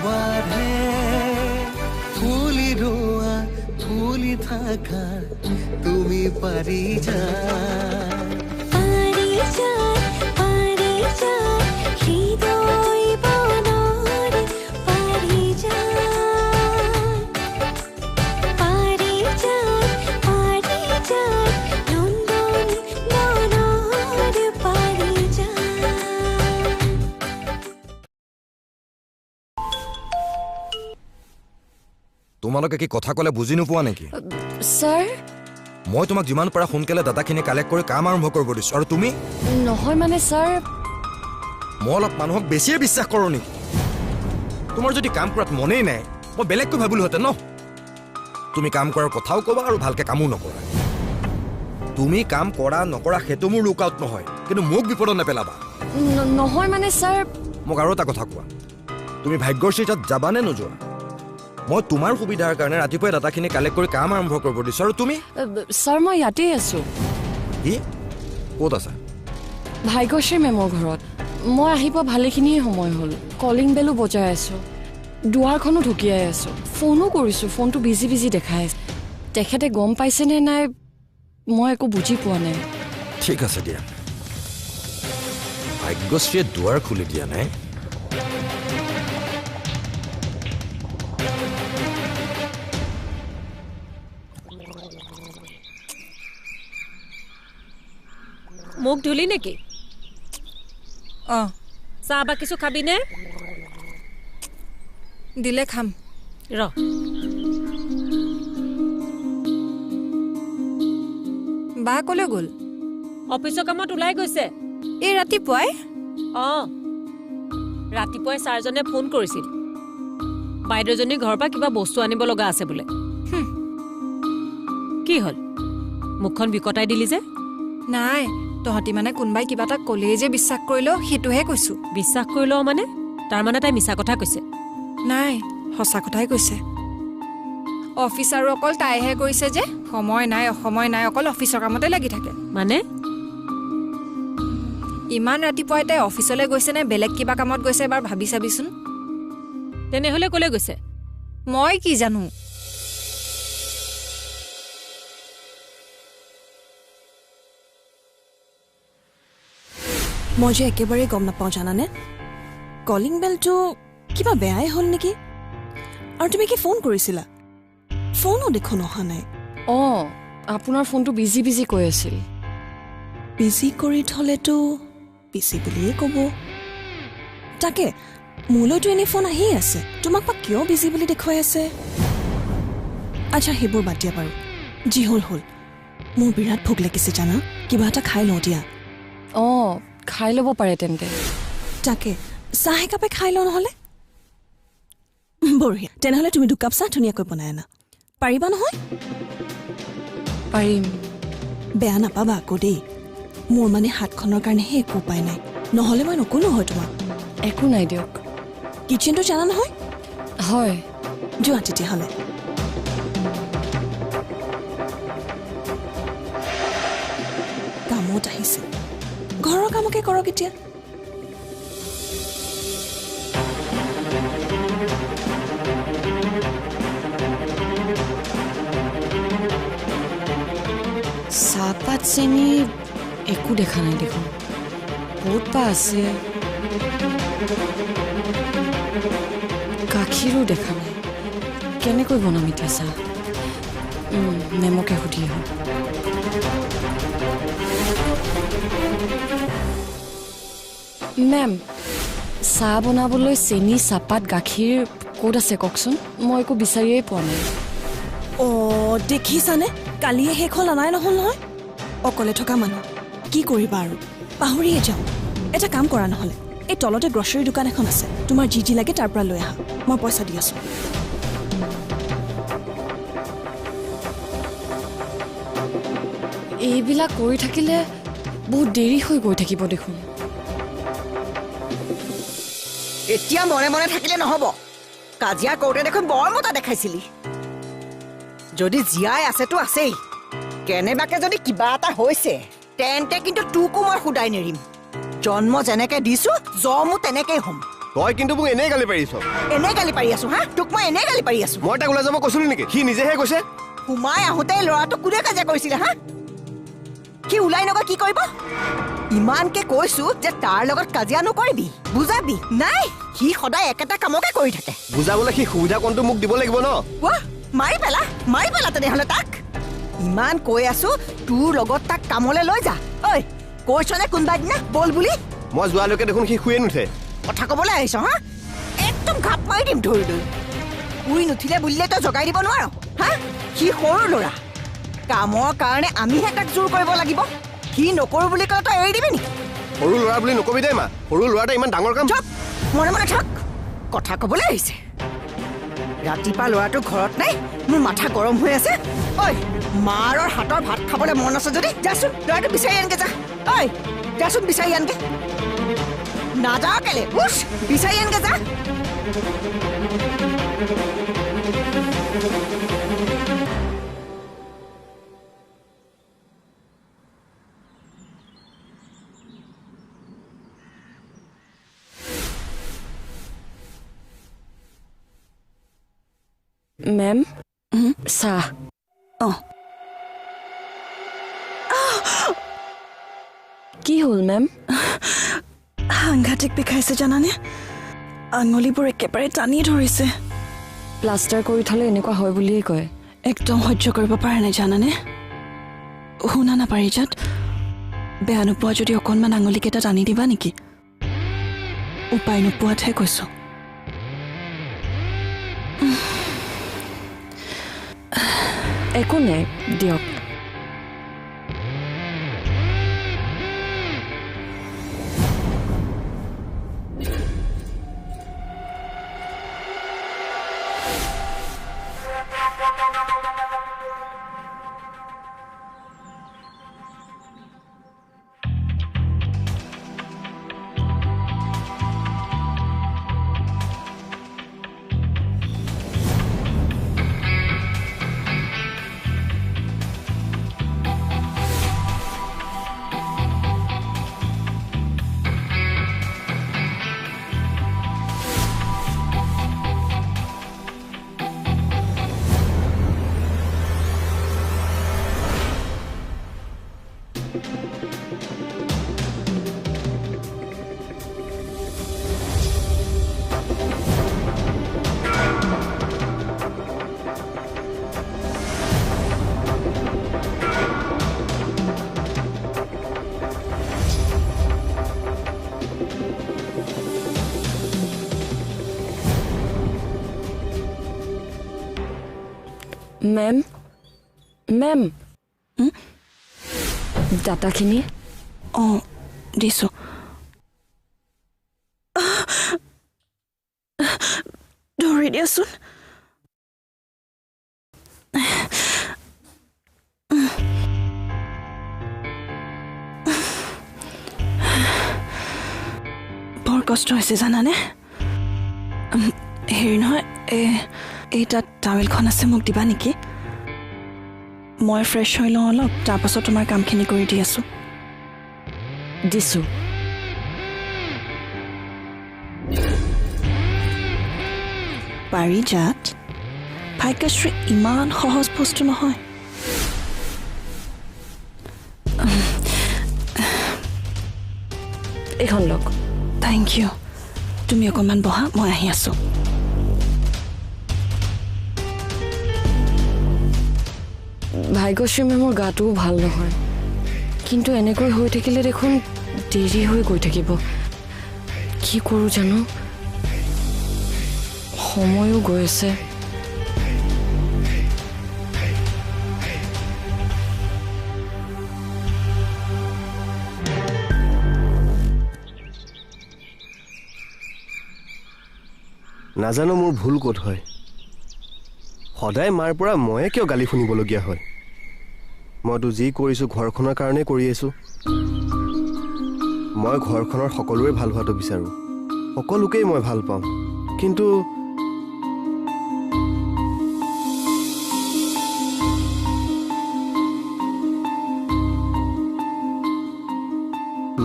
বাঢ়ে। ফুলি ৰোৱা ফুলি থাকা তুমি পাৰিজাত। পাৰিজাত পাৰিজাত হৃদয় বনৰ পাৰিজাত। পাৰিজাত পাৰিজাত নন্দন বনৰ পাৰিজাত। তোমালোকে কি কথা ক'লে বুজি নোপোৱা নেকি? ছাৰ, মই তোমাক যিমান পাৰা সোনকালে ডাটাখিনি কালেক্ট কৰি কাম আৰম্ভ কৰিব দিছোঁ, আৰু তুমি? নহয় মানে ছাৰ, মই অলপ মানুহক বেছিয়ে বিশ্বাস কৰোঁ নেকি? তোমাৰ যদি কাম কৰাত মনেই নাই, মই বেলেগকৈ ভাবিলোহেঁতেন ন। তুমি কাম কৰাৰ কথাও ক'বা আৰু ভালকৈ কামো নকৰা। তুমি কাম কৰা নকৰা সেইটো মোৰ লুক আউট নহয়, কিন্তু মোক বিপদত নেপেলাবা। নহয় মানে ছাৰ, মোক আৰু এটা কথা কোৱা, তুমি ভাগ্যশ্ৰী তাত যাবানে নোযোৱা? মই তোমাৰ সুবিধাৰ কাৰণে ৰাতিপুৱাই ডাটাখিনি কালেক্ট কৰি কাম আৰম্ভ কৰিব দিছোঁ, আৰু তুমি? ছাৰ, মই ইয়াতেই আছোঁ। কি? ক'ত আছা? ভাগ্যশ্ৰী মেমৰ ঘৰত। মই আহি পোৱা ভালেখিনিয়ে সময় হ'ল। কলিং বেলো বজাই আছোঁ, দুৱাৰখনো ঢকিয়াই আছোঁ, ফোনো কৰিছোঁ, ফোনটো বিজি বিজি দেখাই আছে। তেখেতে গম পাইছেনে নাই মই একো বুজি পোৱা নাই। ঠিক আছে দিয়া। ভাগ্যশ্ৰীয়ে দুৱাৰ খুলি দিয়া নাই। মুখ ধুলি নেকি? অঁ। চাহ বা কিছু খাবিনে? দিলে খাম। ৰ। বা ক'লৈ গ'ল? অফিচৰ কামত ওলাই গৈছে। এই ৰাতিপুৱাই? অঁ, ৰাতিপুৱাই ছাৰজনে ফোন কৰিছিল, বাইদেউজনীৰ ঘৰৰ পৰা কিবা বস্তু আনিব লগা আছে বোলে। কি হ'ল, মুখখন বিকটাই দিলি যে? নাই, তহঁতি মানে কোনোবাই কিবা এটা ক'লেই যে বিশ্বাস কৰি লওঁ, সেইটোহে কৈছোঁ। বিশ্বাস কৰি লওঁ মানে? তাৰমানে তাই মিছা কথা কৈছে? নাই, সঁচা কথাই কৈছে। অফিচ আৰু অকল তাইহে কৰিছে যে, সময় নাই অসময় নাই, অকল অফিচৰ কামতে লাগি থাকে। মানে? ইমান ৰাতিপুৱাই তাই অফিচলৈ গৈছে নে বেলেগ কিবা কামত গৈছে এবাৰ ভাবি চাবিচোন। তেনেহ'লে ক'লৈ গৈছে? মই কি জানো। মই যে একেবাৰেই গম নাপাওঁ জানানে, কলিং বেলটো কিবা বেয়াই হ'ল নেকি? আৰু তুমি কি ফোন কৰিছিলা? ফোনো দেখোন অহা নাই। অঁ, আপোনাৰ ফোনটো বিজি বিজি কৈ আছিল। বিজি কৰি থ'লেতো বিজি বুলিয়ে ক'ব। তাকে মোলৈতো এনেই ফোন আহিয়ে আছে, তোমাক বা কিয় বিজি বুলি দেখুৱাই আছে? আচ্ছা, সেইবোৰ বাদ দিয়া বাৰু, যি হ'ল হ'ল। মোৰ বিৰাট ভোক লাগিছে জানা, কিবা এটা খাই লওঁ দিয়া। অঁ, খাই ল'ব পাৰে তেন্তে। তাকে চাহ একাপে খাই লওঁ নহ'লে। বঢ়িয়া, তেনেহ'লে তুমি দুকাপ চাহ ধুনীয়াকৈ বনাই আনা, পাৰিবা নহয়? পাৰিম। বেয়া নাপাবা আকৌ দেই, মোৰ মানে হাতখনৰ কাৰণেহে একো উপায় নাই, নহ'লে মই নক'লো হয় তোমাক। একো নাই দিয়ক। কিটচেনটো জানা নহয়? হয়। যোৱা তেতিয়াহ'লে। কামত আহিছে, ঘৰৰ কামকে কৰক এতিয়া। চাহপাত চেনি একো দেখা নাই দেখোন, ক'ত বা আছে? গাখীৰো দেখা নাই, কেনেকৈ বনাম এতিয়া চাহ? মেমকে সুধি আহোঁ। মেম, চাহ বনাবলৈ চেনি, চাহপাত, গাখীৰ ক'ত আছে কওকচোন? মই একো বিচাৰিয়েই পোৱা নাই। অ' দেখিছানে, কালিয়ে শেষ হ'ল, অনাই নহ'ল নহয়। অকলে থকা মানুহ কি কৰিবা আৰু, পাহৰিয়ে যাওঁ। এটা কাম কৰা নহ'লে, এই তলতে গ্ৰচাৰী দোকান এখন আছে, তোমাৰ যি যি লাগে তাৰ পৰা লৈ আহা, মই পইচা দি আছোঁ। এইবিলাক কৰি থাকিলে বহুত দেৰি হৈ গৈ থাকিব দেখোন। এতিয়া মনে মনে থাকিলে নহ'ব, কাজিয়া কৰোঁতে দেখোন বৰ মতা দেখাইছিলি। যদি জীয়াই আছেতো আছেই, কেনেবাকে যদি কিবা এটা হৈছে তেন্তে কিন্তু তোকো মই সুদাই নেৰিম। জন্ম যেনেকে দিছো জমো তেনেকেই হ'ম। তই কিন্তু মোক এনেই গালি পাৰিছ। এনেই গালি পাৰি আছো? হা, তোক মই এনেই গালি পাৰি আছো? মই তাক ওলাই যাব কৈছিলো নেকি? সি নিজেহে কৈছে। সোমাই আহোঁতে ল'ৰাটোক কোনে কাজিয়া কৰিছিলে? হা, সি ওলাই নগৈ কি কৰিব? ইমানকে কৈছো যে তাৰ লগত কাজিয়া নকৰিবি, বুজাবি। নাই, সি সদায় একেটা কামকে কৰি থাকে। বুজাবলৈ সি সুবিধা কণটো মোক দিব লাগিব ন? মাৰি পেলা, মাৰি পেলা তেনেহ'লে তাক। ইমান কৈ আছো, তোৰ লগত তাক কামলৈ লৈ যা। ঐ, কৈছনে কোনোবা দিনা বল বুলি? মই যোৱালৈকে দেখোন সি শুয়ে নুঠে। কথা ক'বলৈ আহিছ? হা, একদম ঘাপ মাৰি দিম ধৰি লৈ। শুই নুঠিলে বুলিলে তই জগাই দিব নোৱাৰ? হা, সি সৰু ল'ৰা, কামৰ কাৰণে আমিহে তাক জোৰ কৰিব লাগিব। সি নকৰো বুলি ক'লে তই এৰি দিবি নেকি? সৰু ল'ৰা বুলি নকবি দেই মা, সৰু ল'ৰা এটা ইমান ডাঙৰ কাম। চুপ, মনে মনে থাক। কথা ক'বলৈ আহিছে। ৰাতিপুৱা ল'ৰাটো ঘৰত নাই, মোৰ মাথা গৰম হৈ আছে। ঐ, মাৰৰ হাতৰ ভাত খাবলৈ মন আছে যদি যাচোন ল'ৰাটো বিচাৰি আনগে যা। ঐ, যাচোন বিচাৰি আনগে। নাযাওঁ কেলে? উঠ, বিচাৰি আনগে যা। মেম, চাহ। অঁ। কি হ'ল মেম? সাংঘাতিক বিষাইছে জানানে, আঙুলিবোৰ একেবাৰে টানি ধৰিছে। প্লাষ্টাৰ কৰি থ'লে এনেকুৱা হয় বুলিয়ে কয়। একদম সহ্য কৰিব পৰা নাই জানানে। শুনা না পাৰিজাত, বেয়া নোপোৱা যদি অকণমান আঙুলিকেইটা টানি দিবা নেকি? উপায় নোপোৱাতহে কৈছোঁ। একো নাই দিয়ক। মেম, মেম, ডাটাখিনি। অঁ, দিছোঁ। ধৰি দিয়াচোন। বৰ কষ্ট হৈছে জানানে। হেৰি নহয়, এই তাত টাৱেলখন আছে, মোক দিবা নেকি? মই ফ্ৰেছ হৈ লওঁ অলপ, তাৰপাছত তোমাৰ কামখিনি কৰি দি আছোঁ। দিছোঁ। পাৰিজাত, ভাগ্যশ্ৰী ইমান সহজ বস্তু নহয়। এইখন লওক। Thank you. তুমি অকণমান বহা, মই আহি আছোঁ। ভাগ্যশ্ৰী মেমৰ গাটোও ভাল নহয়, কিন্তু এনেকৈ হৈ থাকিলে দেখোন দেৰি হৈ গৈ থাকিব। কি কৰোঁ জানো, সময়ো গৈ আছে। নাজানো মোৰ ভুল ক'ত হয়। সদায় মাৰ পৰা ময়ে কিয় গালি শুনিবলগীয়া হয়? মইতো যি কৰিছোঁ ঘৰখনৰ কাৰণেই কৰি আছোঁ। মই ঘৰখনৰ সকলোৰে ভাল হোৱাটো বিচাৰোঁ, সকলোকেই মই ভাল পাওঁ, কিন্তু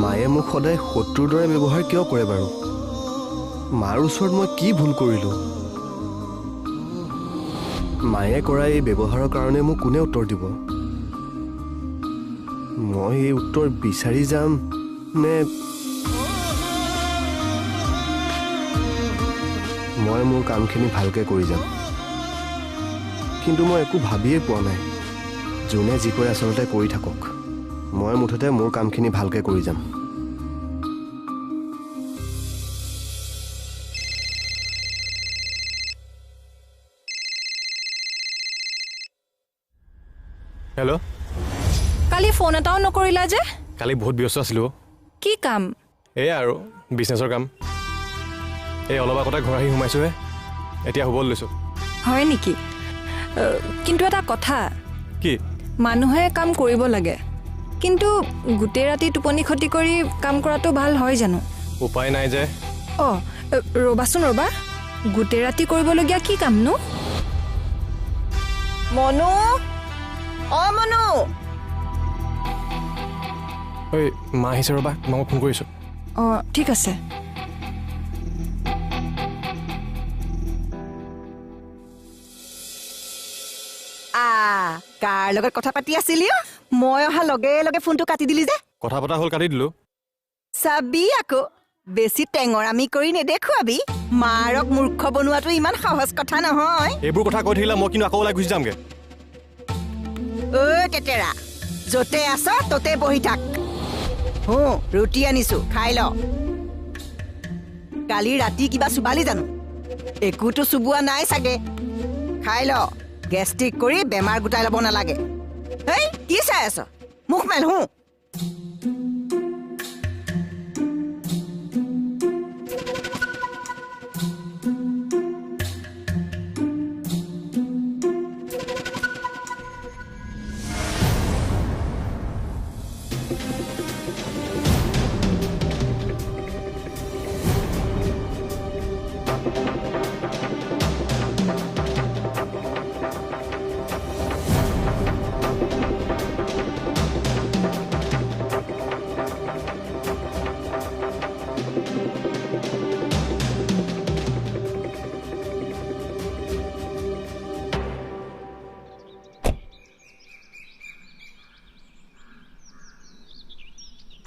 মায়ে মোক সদায় শত্ৰুৰ দৰে ব্যৱহাৰ কিয় কৰে বাৰু? মাৰ ওচৰত মই কি ভুল কৰিলোঁ? মায়ে কৰা এই ব্যৱহাৰৰ কাৰণে মোক কোনে উত্তৰ দিব? মই এই উত্তৰ বিচাৰি যাম নে মই মোৰ কামখিনি ভালকৈ কৰি যাম? কিন্তু মই একো ভাবিয়ে পোৱা নাই। যোনে যি কৰে আচলতে কৰি থাকক, মই মুঠতে মোৰ কামখিনি ভালকৈ কৰি যাম। হেল্ল', কালি ফোন এটাও নকৰিলা যে? কালি বহুত ব্যস্ত আছিলোঁ। কি কাম? এয়া আৰু বিজনেছৰ কাম। এই অলপ আগতে ঘৰ আহি সোমাইছোঁহে, এতিয়া শুবলৈ লৈছোঁ। হয় নেকি? কিন্তু এটা কথা। কি? মানুহে কাম কৰিব লাগে, কিন্তু গোটেই ৰাতি টোপনি ক্ষতি কৰি কাম কৰাটো ভাল হয় জানো? উপায় নাই যে। অঁ, ৰ'বাচোন ৰ'বা, গোটেই ৰাতি কৰিবলগীয়া কি কামনো? মনু, অ মনু। ঐ মা আহিছে, ৰ'বা মই ফোন কৰিছোঁ। অঁ ঠিক আছে। কাৰ লগত কথা পাতি আছিলি? মই অহা লগে লগে ফোনটো কাটি দিলি যে। কথা পতা হ'ল, কাটি দিলোঁ। চাবি আকৌ, বেছি টেঙৰামি কৰি নেদেখুৱাবি। মাৰক মূৰ্খ বনোৱাটো ইমান সহজ কথা নহয়। এইবোৰ কথা কৈ থাকিলে মই কিন্তু আকৌ ওলাই গুচি যামগে। ঐ তেতেৰা, য'তে আছ ত'তে বহি থাক। হো, ৰুটি আনিছো, খাই ল। কালি ৰাতি কিবা চুবালি জানো? একোতো চুবোৱা নাই চাগে। খাই ল, গেষ্ট্ৰিক কৰি বেমাৰ গোটাই ল'ব নালাগে। হেই, কি চাই আছ? মুখ মেল। হো,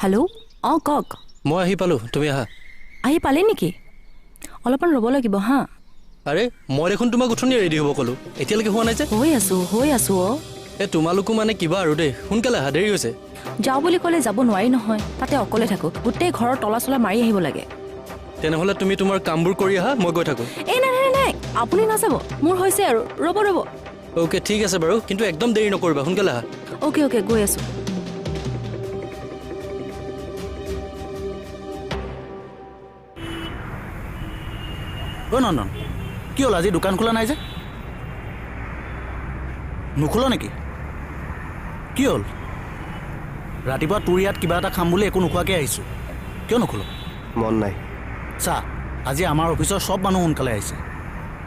হেল্ল'। অঁ কওক। মই আহি পালোঁ, তুমি আহা। আহি পালে নেকি? অলপমান ৰ'ব লাগিব। হা, আৰে মই দেখোন তোমাক উঠনি ৰেডি হ'ব ক'লোঁ, এতিয়ালৈকে হোৱা নাই যে? হৈ আছোঁ, হৈ আছোঁ। অঁ, এই তোমালোকো মানে কিবা আৰু দেই, সোনকালে আহা, দেৰি হৈছে। যাওঁ বুলি ক'লে যাব নোৱাৰি নহয়, তাতে অকলে থাকোঁ, গোটেই ঘৰৰ তলা চলা মাৰি আহিব লাগে। তেনেহ'লে তুমি তোমাৰ কামবোৰ কৰি আহা, মই গৈ থাকোঁ। এই নাই নাই নাই, আপুনি নাযাব, মোৰ হৈছে আৰু, ৰ'ব ৰ'ব। অ'কে ঠিক আছে বাৰু, কিন্তু একদম দেৰি নকৰিবা, সোনকালে আহা। অ'কে অ'কে, গৈ আছোঁ। ঐ নন্দন, কি হ'ল আজি দোকান খোলা নাই যে? নোখোল নেকি? কি হ'ল? ৰাতিপুৱা তোৰ ইয়াত কিবা এটা খাম বুলি একো নোখোৱাকৈ আহিছোঁ, কিয় নোখোল? মন নাই। চা, আজি আমাৰ অফিচৰ চব মানুহ সোনকালে আহিছে,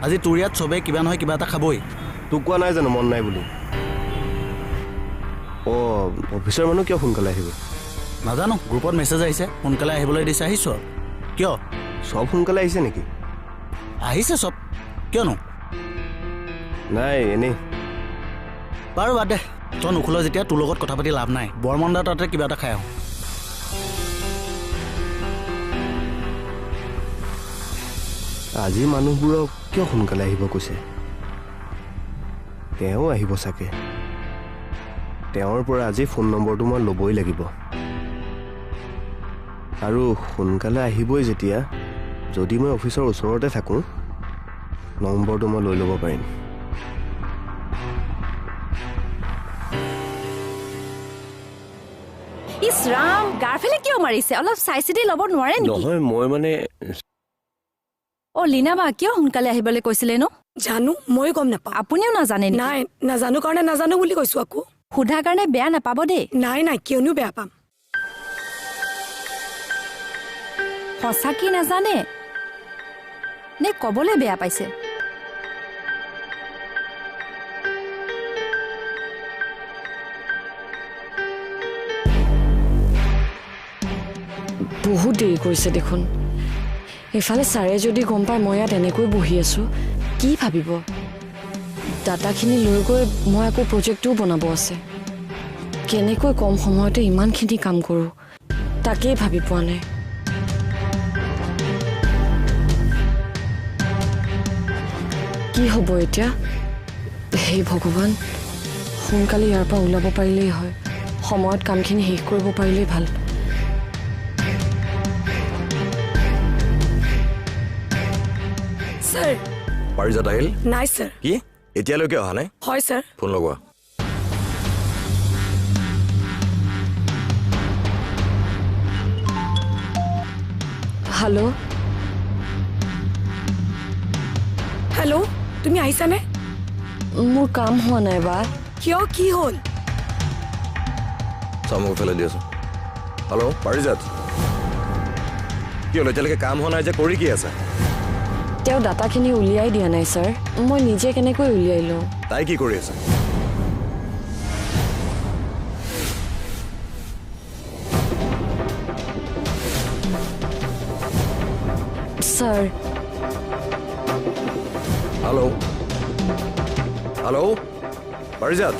আজি তোৰ ইয়াত চবেই কিবা নহয় কিবা এটা খাবই। তোক কোৱা নাই জানো মন নাই বুলি? অঁ, অফিচৰ মানুহ কিয় সোনকালে আহিব? নাজানো, গ্ৰুপত মেছেজ আহিছে, সোনকালে আহিবলৈ দিছে, আহিছোঁ আৰু। কিয়? চব সোনকালে আহিছে নেকি? আহিছে চব, কিয়নো? নাই, এনেই। বাৰু বাদ দে, তই নোখোল যেতিয়া তোৰ লগত কথা পাতি লাভ নাই। বৰমন্দাৰ তাতে কিবা এটা খাই আহোঁ। আজি মানুহবোৰক কিয় সোনকালে আহিব কৈছে? তেওঁ আহিব চাগে। তেওঁৰ পৰা আজি ফোন নম্বৰটো মই ল'বই লাগিব। আৰু সোনকালে আহিবই যেতিয়া, যদি মই অফিচৰ ওচৰতে থাকোঁ, নম্বৰটো মই লৈ ল'ব পাৰিম। ইছ ৰাম, গাৰ ফালে কিয় মাৰিছে? অলপ চাই চিতি ল'ব নোৱাৰে নেকি? নহয়, মই মানে। অ' লীনা বা, কিয় সোনকালে আহিবলৈ কৈছিলে নো? জানো, ময়ো গম নাপাওঁ। আপুনিও নাজানে নেকি? নাই, নাজানো কাৰণে নাজানো বুলি কৈছো আকৌ। সোধাৰ কাৰণে বেয়া নাপাব দেই। নাই নাই, কিয়নো বেয়া পাম? সঁচাকি নাজানে নে ক'বলৈ বেয়া পাইছে? বহুত দেৰি কৰিছে দেখোন। এইফালে ছাৰে যদি গম পায় মই ইয়াত এনেকৈ বহি আছোঁ, কি ভাবিব? ডাটাখিনি লৈ গৈ মই আকৌ প্ৰজেক্টটোও বনাব আছে। কেনেকৈ কম সময়তে ইমানখিনি কাম কৰোঁ তাকেই ভাবি পোৱা নাই। কি হ'ব এতিয়া? হে ভগৱান, সোনকালে ইয়াৰ পৰা ওলাব পাৰিলেই হয়। সময়ত কামখিনি শেষ কৰিব পাৰিলেই ভাল। ছাৰ, পাৰিজাত আহিল? নাই ছাৰ। কি, এতিয়ালৈকে অহা নাই? হয় ছাৰ। ফোন লগোৱা। হেল্ল' হেল্ল', তুমি আহিছানে? মোৰ কাম হোৱা নাই বা। কিয়, কি হ'ল? চামুক ফেলে দি আছো। হেল্ল' পাৰিজাত, কি হ'ল এতিয়ালৈকে কাম হোৱা নাই যে, কৰি কি আছা? তেওঁ ডাটাখিনি উলিয়াই দিয়া নাই ছাৰ, মই নিজে কেনেকৈ উলিয়াই লওঁ? তাই কি কৰি আছে? ছাৰ। Hello hello Parijat.